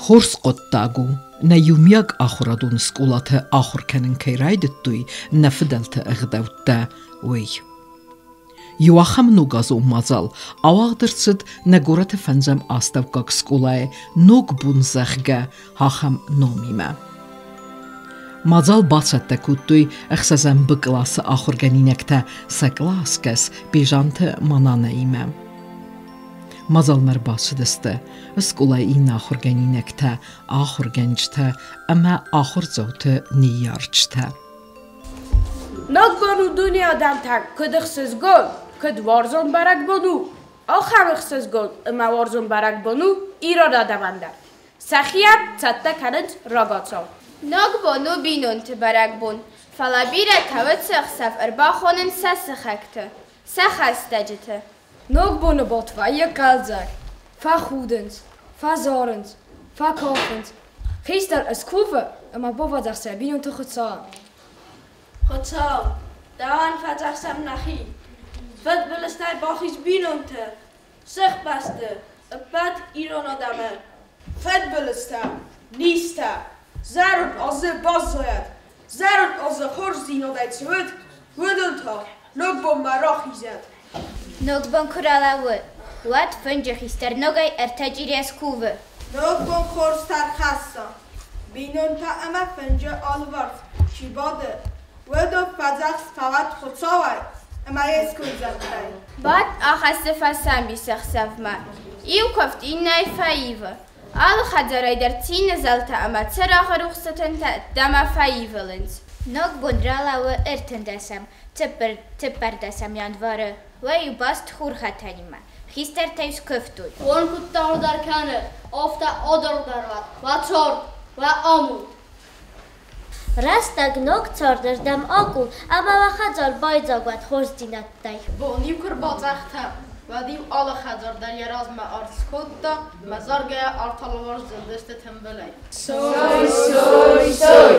Хорз хъуыддаг у, нӕ иумиаг ахуырадон скъолаты ахуыр кӕнын кӕй райдыдтой нӕ фыдӕлты ӕгъдӕуттӕ, уый. Иу ахӕм ногазон мадзал ауагъд ӕрцыд нӕ горӕты фӕндзӕм астӕуккаг скъолайы Ногбон, зӕгъгӕ, ахӕм номимӕ. Мадзал бацӕттӕ кодтой ӕхсӕзӕм Б къласы ахуыргӕнинӕгтӕ сӕ къласгӕс Бежанты Мананӕимӕ. Мадзалмӕ ӕрбацыдысты скъолайы иннӕ ахуыргӕнинӕгтӕ, ахуыргӕнджытӕ ӕмӕ ахуырдзауты ныййарджытӕ. Ногбон у дуне адӕмтӕн куыд ӕхсызгон, куыд уарзон бӕрӕгбон у, ахӕм ӕхсызгон ӕмӕ уарзон бӕрӕгбон у ирон адӕмӕн дӕр. Сӕхиӕн цӕттӕ кӕнынц рагацау. Ногбон у бинонты бӕрӕгбон, фӕлӕ бирӕтӕ уыцы ӕхсӕв ӕрбахонынц сӕ сыхӕгты, сӕ хӕстӕджыты. Ногбоны бот вӕййы хъӕлдзӕг, фӕхудынц, фӕзарынц, фӕкафынц. Хистӕр ыскувы ӕмӕ бавӕдзӕхсы йӕ бинонты Хуыцауӕн. Хуыцау, дӕуӕн фӕдзӕхсӕм нӕхи, фыдбылызтӕй бахиз бинонты, сыхбӕсты, ӕппӕт ирон адӕмы. Фыдбылызтӕ, низтӕ, зӕронд азы баззайӕд, зӕронд азы хорздзинадӕй цы уыд, уыдон та ногбонмӕ рахизӕд. Ногбон куы ралӕууы, уӕд фынджы хистӕр ногӕй ӕртӕ чъирийӕ скувы. Ногбон хорз тӕрхӕсса, бинонтӕ ӕмӕ фынджы алыварс чи бады, уыдон фӕдзӕхст фӕуӕд Хуыцауӕй ӕмӕ йе скуывдзӕгтӕй. Бадт ахӕссы фӕсӕмбисӕхсӕвмӕ. Иу куывд иннӕйы фӕивы. Алы хӕдзарӕй дӕр цины зӕлтӕ ӕмӕ цырагъы рухсы тынтӕ ӕддӕмӕ фӕивылынц. Ногбон ралӕууы ӕртындӕсӕм, цыппӕрдӕсӕм январы. Уӕ-иу баст хурхӕтӕнимӕ. Хистӕртӕй скуывтой. Бон куыд даргъдӕр кӕны, афтӕ адаргъдӕр уӕд уӕ цард, уӕ амонд. Рӕстӕг ног цардӕрдӕм акъул ӕмӕ уӕ хӕдзар байдзаг уӕд хорздзинӕдтӕй. Бон-иу куы рбацъӕхтӕ, уӕд-иу алы хӕдзар дӕр йӕ размӕ арт скодта ӕмӕ заргӕйӕ арт алыварс зылдысты тымбылӕй. Сой, сой, сой,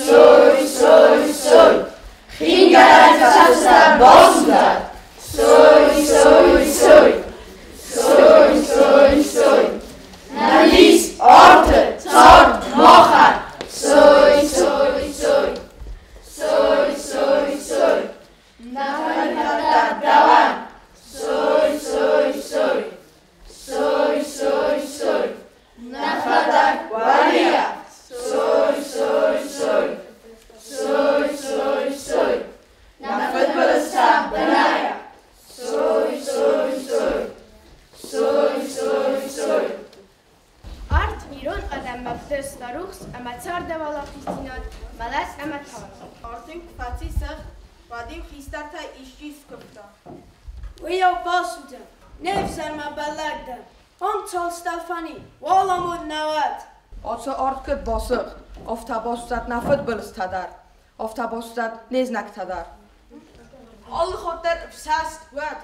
сой, сой, сой, хингӕнӕг цӕфтӕ базудӕд. Сой, сой, сой, сой, сой, сой, нӕ низ арты цард махӕн. Сой, сой, сой, сой, сой, сой, нӕ фӕндӕгтӕ дӕуӕн. Сой, сой, сой, сой, сой, сой, нӕхӕдӕг уӕлийӕ. Сой, сой, сой, сой, сой, сой, нӕ фыдбылызтӕ бынӕй. Сой, сой, сой, сой, сой, сой. Арт ирон адӕммӕ фыста рухс ӕмӕ цардӕуӕлахиздзинад, мӕлӕт ӕмӕ тар. Арт-иу куы фӕци сыгъд, уӕд-иу хистӕртӕй исчи скуывта. Уыйау басудзӕм, не фсӕрмӕ бӕллӕг дӕн, ам цал стӕлфӕни, уал амонд нӕ уӕд. Ацы арт куыд басыгъд, афтӕ басудзӕд нӕ фыдбылызтӕ дӕр, афтӕ басудзӕд не знӕгтӕ дӕр. Алы хатт дӕр ӕфсӕст уӕд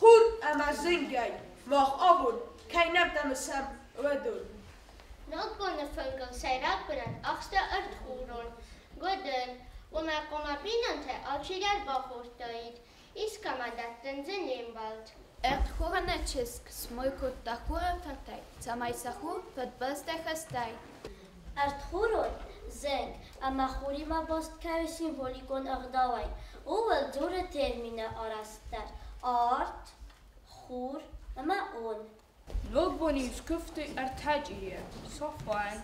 хур ӕмӕ зынгӕй, мах абон кӕй нӕмттӕ мысӕм, уыдон. Ногбоны фынгыл сӕйраг бынат ахста ӕртхурон, гуыдын, уымӕ хъуамӕ бинонтӕ алчидӕр бахордтаид, искӕмӕ дӕттын дзы не мбӕлд. Ӕртхурӕны чызг смой кодта хуры фыртӕй, цӕмӕй сӕ хур фыдбылызтӕ хызтаид. Ӕртхурон, зынг ӕмӕ хуримӕ баст кӕй у символикон ӕгъдауӕй, ууыл дзуры термины арӕзт дӕр: арт, хур ӕмӕ он. Ногбон-иу скуывтой ӕртӕ чъирийӕ: Софуан,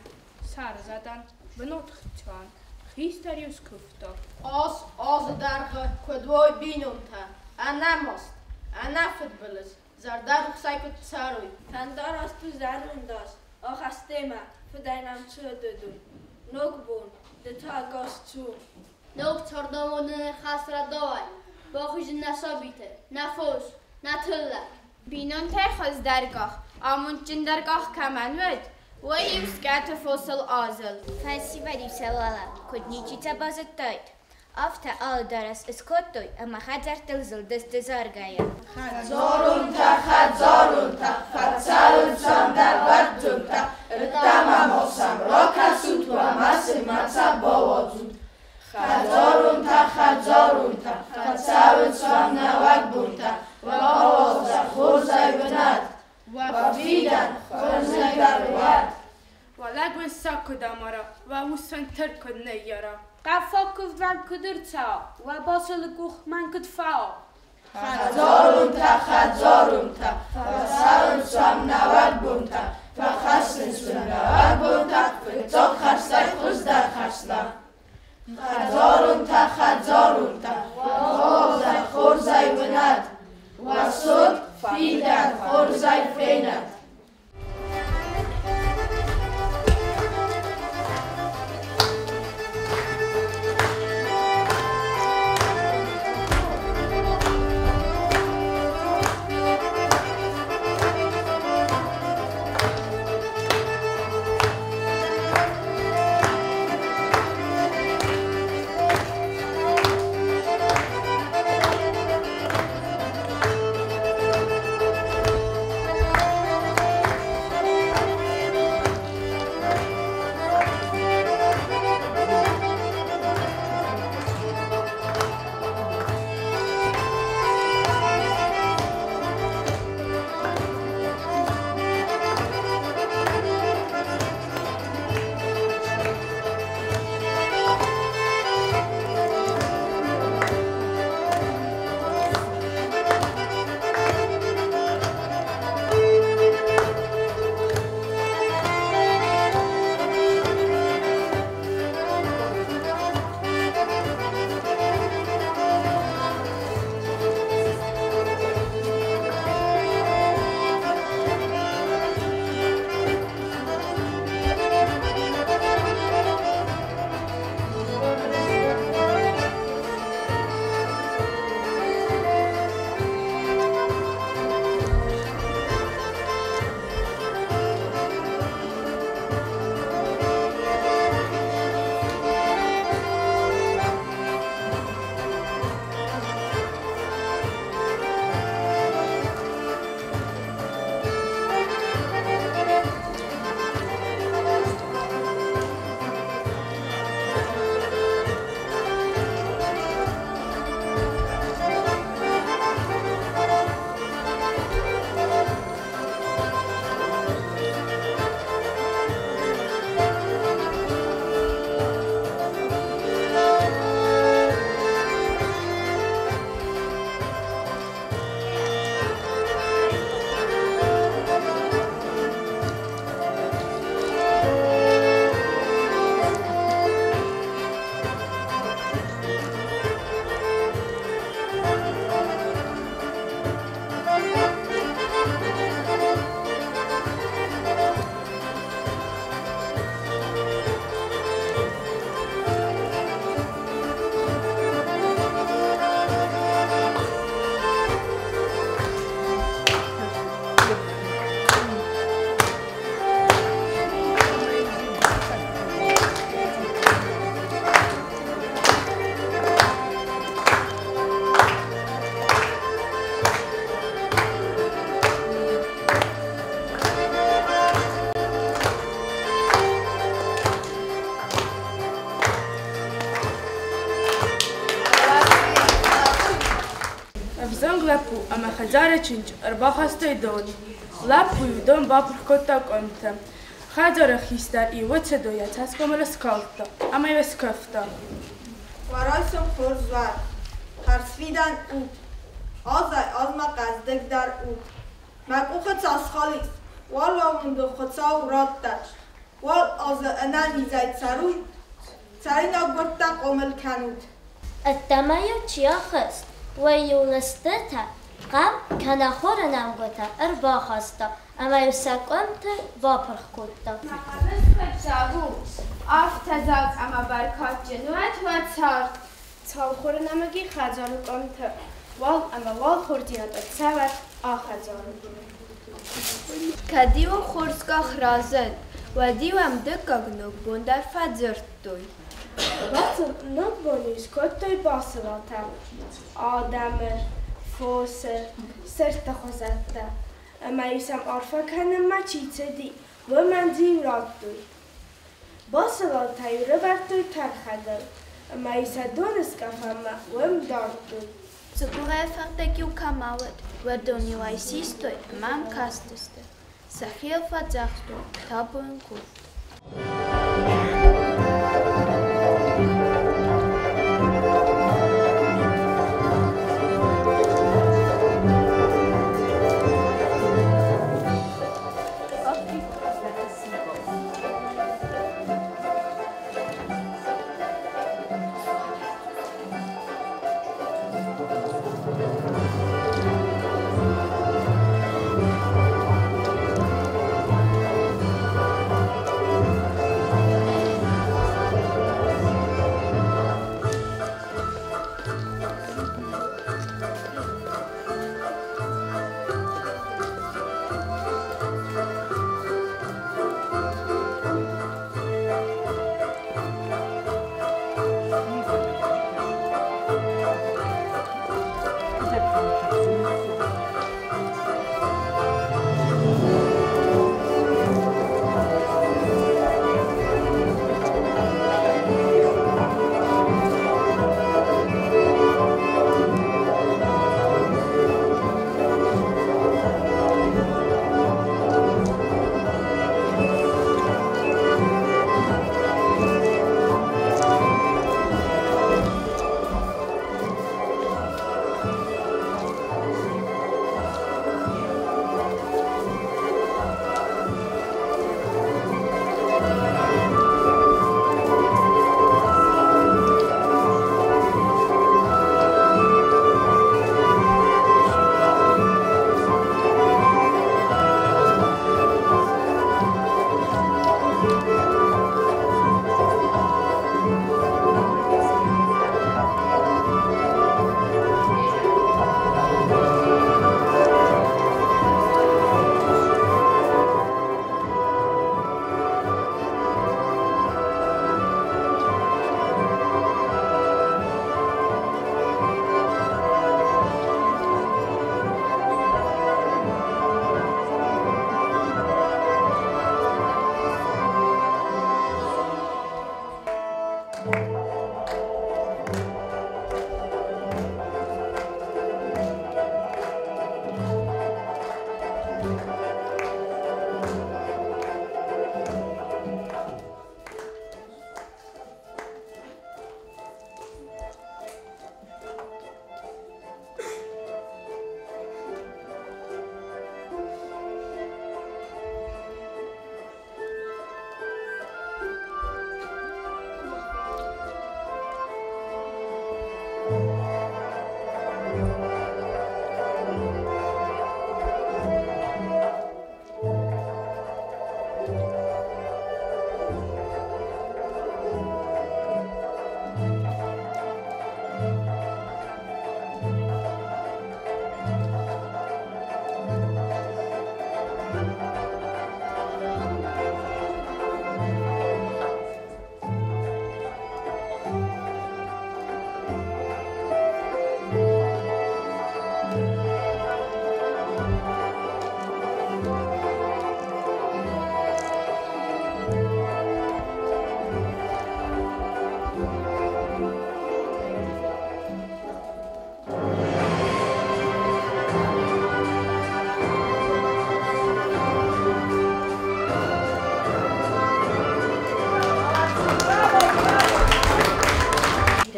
Сарызӕдӕн, Бынотхицуан. Хистӕр-иу скуывта. Аз азы дӕргъы куыд уой бинонтӕ, ӕнӕмаст, ӕнӕфыдбылыз, зӕрдӕрухсӕй куыд цӕрой. Фӕндараст у зӕронд аз, ахӕстемӕ, фыдӕй нӕм цы рдыдуй. Ногбон, ды та ӕгас цу. Ног цардамондӕн ӕрхӕсс рӕдауӕй, бахизын нӕ сабиты, нӕ фос, нӕ тыллӕг. Бинонтӕй хуыздӕр къах, амондджындӕр къах кӕмӕн уыд, уый-иу скъӕты фосыл азылд. Фӕсивӕд-иу сӕ уӕлӕ, куыд ничи сӕ базыдтаид, афтӕ алы дарӕс ыскодтой ӕмӕ хӕдзӕрттыл зылдысты заргӕйӕ. Хӕдзаронтӕ, хӕдзаронтӕ, фӕцӕрынц ам дӕлвӕддонтӕ, Ӕддӕмӕ ма сӕм ракӕсут, уӕ мӕсыг ма сӕ бауадзут. Хӕдзаронтӕ, хӕдзаронтӕ, фӕцӕрынц уӕм нӕуӕг бонтӕ, Уӕ ауӕдзӕ хорзӕй бынат, уӕ фидӕн хорзӕй дӕр уӕд. куывд уӕм куыд ӕрцӕуа, уӕ басылы къух мӕн куыд фӕуа. Хӕдзаронтӕ, хӕдзаронтӕ, фӕцӕрынц уӕм нӕуӕг бонтӕ, фӕхӕссынц уын нӕуӕг бонтӕ фыццаг хӕрзтӕй хуыздӕр хӕрзтӕ. Хӕдзаронтӕ, хӕдзаронтӕ, уӕ хорзӕй уынӕд, уӕ цот фидӕн хорзӕй фенӕд. Ӕвзонг лӕппу ӕмӕ хӕдзары чындз ӕрбахастой дон. Лӕппу-иу дон бапырх кодта къуымты. Хӕдзары хистӕр иу уыцы дон йӕ цӕсгомыл скалдта ӕмӕ-иу скуывта. Уӕ райсом хорз уӕд, хӕрзфидӕн ут, азӕй-азмӕ хъӕздыгдӕр ут. Мӕ къухы цас хал ис, уал уын Хуыцау раттӕд. Уал азы ӕнӕнизӕй цӕрут, цӕринаг гуырдтӕ хъомыл кӕнут. Ӕддӕмӕ-иу чи ахызт, уый-иу лыстытӕ, хъӕмп кӕнӕ хоры нӕмгуытӕ ӕрбахаста ӕмӕ-иу сӕ къуымты бапырх кодта. Мӕ хъӕбыс куыд дзаг у, афтӕ дзаг ӕмӕ бӕркадджын уӕд уӕ цард. Цал хоры нӕмыг и хӕдзары къуымты, уал ӕмӕ уал хордзинад ӕрцӕуӕд а хӕдзары. Кӕд-иу хорз къах разынд, уӕд-иу ӕм дыккаг ногбон дӕр фӕдзырдтой. Басыл ногбон-иу скодтой басылатӕ, адӕмы, фосы, сырдты хуызӕттӕ, ӕмӕ-иу сӕм арфӕ кӕнынмӕ чи цыди, уымӕн дзы-иу радтой. Басылатӕ-иу рывӕрдтой тӕрхӕгыл, ӕмӕ-иу сӕ доныскъӕфӕнмӕ уым дардтой. Цыкурайы фӕрдыг-иу кӕмӕ уыд, уыдон-иу ӕй систой ӕмӕ йӕм кастысты. Сӕхи-йыл фӕдзӕхстой, табу йын кодтой.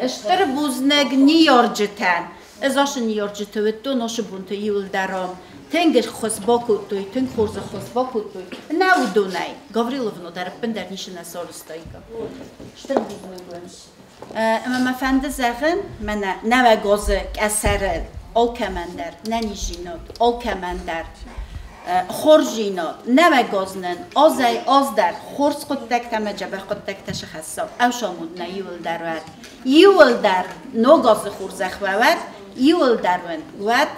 Стыр бузныг ныййарджытӕн. Ӕз ацы ныййарджыты уыдтон ацы бонты иуылдӕр ам. Тынг ӕххуыс бакодтой, тынг хорз ӕххуыс бакодтой. Нӕ уыдонӕй Гавриловна дӕр ӕппындӕр ницы нӕ сарӕзтаиккам. Стыр бузныг уын. Ӕмӕ мӕ фӕнды зӕгъын, мӕнӕ нӕуӕг азы къӕсӕрыл алкӕмӕн дӕр нӕниздзинад, алкӕмӕн дӕр хорздзинад, нӕуӕг аз нын азӕй аз дӕр хорз хъуыддӕгтӕ ӕмӕ дзӕбӕх хъуыддӕгтӕ схӕсса. Ӕфсамонд нӕ иуылдӕр уӕд. Иуылдӕр ног азы хорзӕх уӕ уӕд, иуылдӕр уын уӕд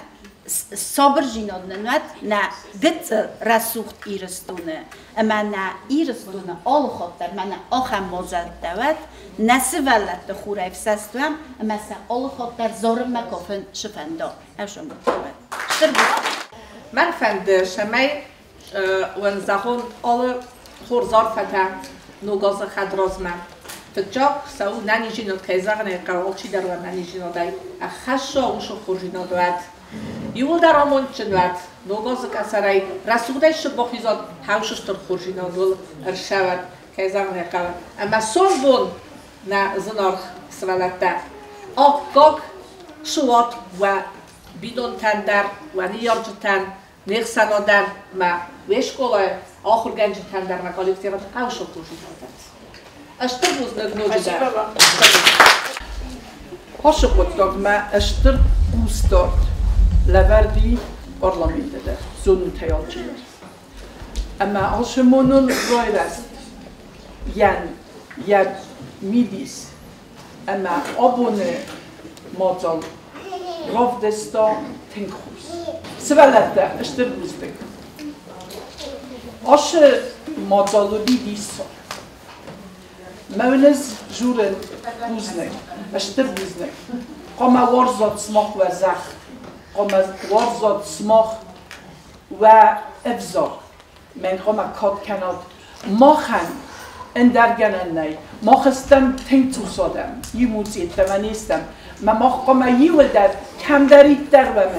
сабырдзинад нын уӕд нӕ гыццыл рӕсугъд Ирыстоны ӕмӕ нӕ Ирыстоны алы хатт дӕр мӕнӕ ахӕм мадзӕлттӕ уӕд, нӕ сывӕллӕтты хурӕй фсӕст уӕм ӕмӕ сӕ алы хатт дӕр зарынмӕ кафын цы фӕнда, ӕфсамонд уӕд. Стыр бузныг! Мӕн фӕнды, цӕмӕй уын зӕгъон алы хорз арфӕтӕ Ног азы хӕдразмӕ. Фыццаг цӕуы нӕниздзинад, кӕй зӕгъын ӕй хъӕуы, алчидӕр уӕ нӕниздзинадӕй ӕххӕсса, уыцы хорздзинад уӕд. Иууылдӕр амондджын уӕд, Ног азы къӕсӕрӕй рӕсугъдӕй сыбахизӕд, хӕусы стыр хорздзинадыл ӕрцӕуӕд, кӕй зӕгъын ӕй хъӕуы. Ӕмӕ сомбон нӕ зынаргъ сывӕллӕттӕ, аккаг суат уӕ бинонтӕн дӕр, уӕ ныййарджытӕн, не хсӕнадӕн ӕмӕ уе скъолайы ахуыргӕнджытӕн дӕр мӕ коллективӕн хъӕусы хорздзинадӕн. Стыр бузныг ноджыдӕр. Ацы хъуыддагмӕ стыр хъусдард лӕвӕрд и парламенты дӕр, зонут ӕй алчидӕр. Ӕмӕ ацы монон райрӕзт йӕн йӕ мидис ӕмӕ абоны мадзал равдыста тынг хорз. Сывӕллӕттӕ, стыр бузныг. Ацы мадзал уыди диссаг. Мӕ ӕз дзурын бузныг, стыр бузныг. Хъуамӕ уарзат сымах уӕ зӕхх, хъуамӕ уарзат сымах уӕ ӕвзаг. Мӕн хъуамӕ кад кӕнат махӕн ӕндӕр гӕнӕн нӕй. Мах стӕм тынг цъус адӕм, иу муцъеттӕмӕ не стӕм. Мӕ мах хъуамӕ иуылдӕр кӕмдӕриддӕр уӕм,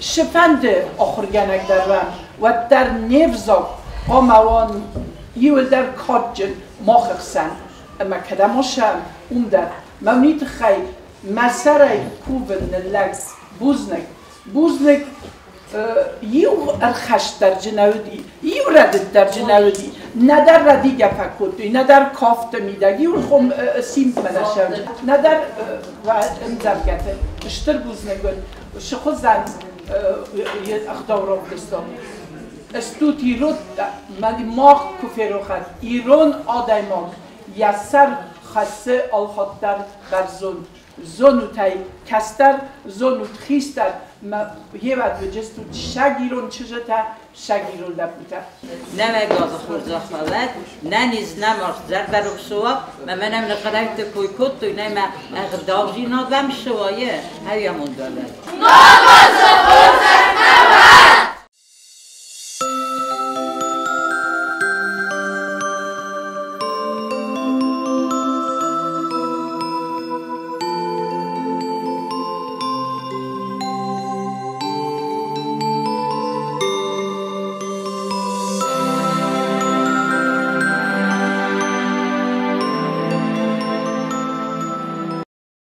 цыфӕнды ахуыргӕнӕг дӕр уӕм, уӕддӕр не взаг хъуамӕ уа иуылдӕр кадджын мах ӕхсӕн. Ӕмӕ кӕдӕм осӕм, уым дӕр. Мӕ уый тыххӕй мӕ сӕрӕй кувын ныллӕг бузныг. Бузныг иу ӕрхӕст дӕр дзы нӕ уыди, иу рӕдыд дӕр дзы нӕ уыди. Нӕдӕр рӕдигӕ фӕкодтой, нӕдӕр кафты мидӕг, иу рхом симдмӕ нӕ сӕуд, нӕдӕр ӕмдзӕвгӕты. Стыр бузныг уын, сыхуызӕн ӕгъдау равдыстон. Стут ирӕттӕ, мах куы ферохӕт, ирон адӕймаг йӕ сӕр хӕссы алхатт дӕр бӕрзонд. Зонут ӕй, кӕстӕр, зонут хистӕр, гъеуӕд уыдыстут саг ирон чызджытӕ, саг ирон лӕппутӕ. Нӕуӕг азы хорзӕх уӕд, нӕниз нӕм зӕрдӕрухс уа, мӕ мӕнӕн ныкъӕрӕгты кой кодтой, нӕ мӕ ӕгъдаудзинад ӕм цы уа, ӕй амонд уӕд. Ног азы хорзӕх!